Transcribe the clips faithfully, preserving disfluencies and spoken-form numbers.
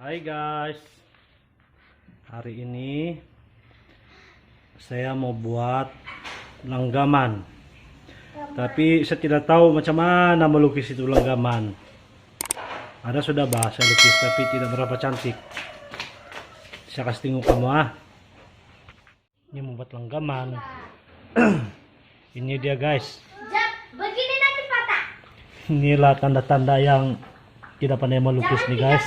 Hai guys, hari ini saya mau buat langgaman, tapi saya tidak tahu macam mana melukis itu langgaman. Ada sudah bah saya lukis, tapi tidak berapa cantik. Saya kasih tengok kamu ah. Ini membuat langgaman. Ini dia guys. Jap, begini nanti patah. Inilah tanda-tanda yang tidak pandai melukis nih guys.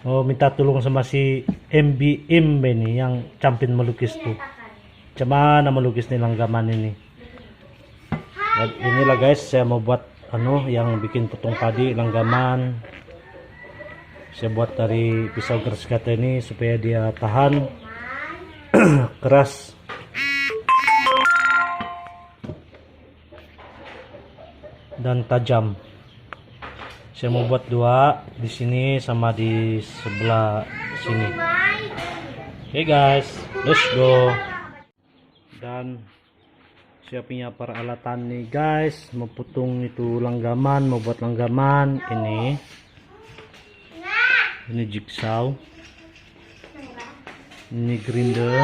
Oh, minta tolong sama si M B M ini yang campin melukis tuh. Macam mana melukis nih langgaman ini? Dan inilah guys, saya mau buat anu yang bikin potong padi langgaman. Saya buat dari pisau keras kata ini supaya dia tahan, keras dan tajam. Saya mau buat dua di sini sama di sebelah sini. Oke guys, let's go. Dan saya punya peralatan nih guys, mau potong itu langgaman, mau buat langgaman ini. Ini jigsaw. Ini grinder.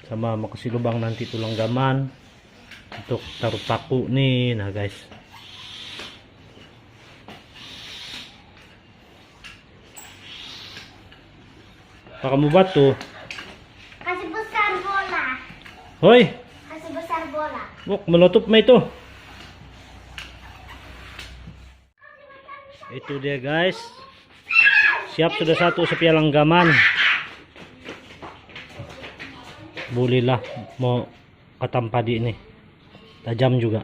Sama mau kasih lubang nanti tu langgaman untuk taruh paku nih, nah guys. Apa kamu buat tu? Kasih besar bola. Hoi. Kasih besar bola. Wok, menutup mai tu. Itu dia guys. Siap sudah satu sepialang gaman. Bolehlah mau katam padi ni. Tajam juga.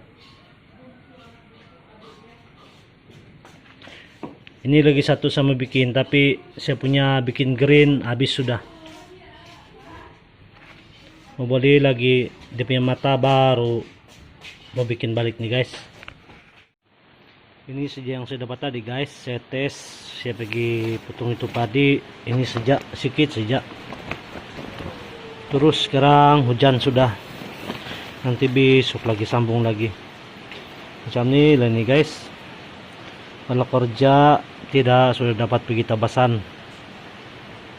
Ini lagi satu sama bikin, tapi saya punya bikin green habis sudah. Mau beli lagi dia punya mata baru mau bikin balik ni guys. Ini saja yang saya dapat tadi guys, saya tes, saya pergi potong itu padi, ini saja, sikit saja. Terus sekarang hujan sudah, nanti besok lagi sambung lagi. Macam ni lah ni guys, kalau kerja tidak sudah dapat pergi tabasan,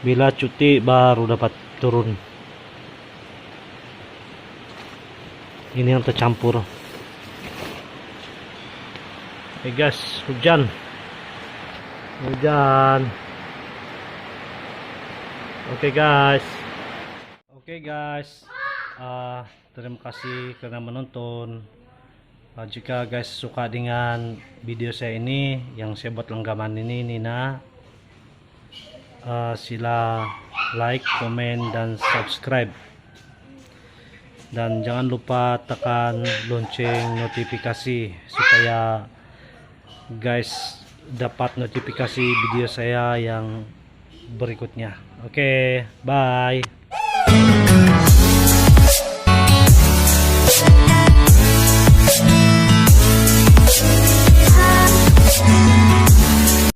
bila cuti baru dapat turun. Ini yang tercampur. Hey guys, hujan. Hujan. Oke guys. Oke guys. Ah, terima kasih kerana menonton. Ah, jika guys suka dengan video saya ini, yang saya buat lenggaman ini, Nina, eh, sila like, komen, dan subscribe. Dan jangan lupa tekan lonceng notifikasi supaya guys dapat notifikasi video saya yang berikutnya. Oke, bye.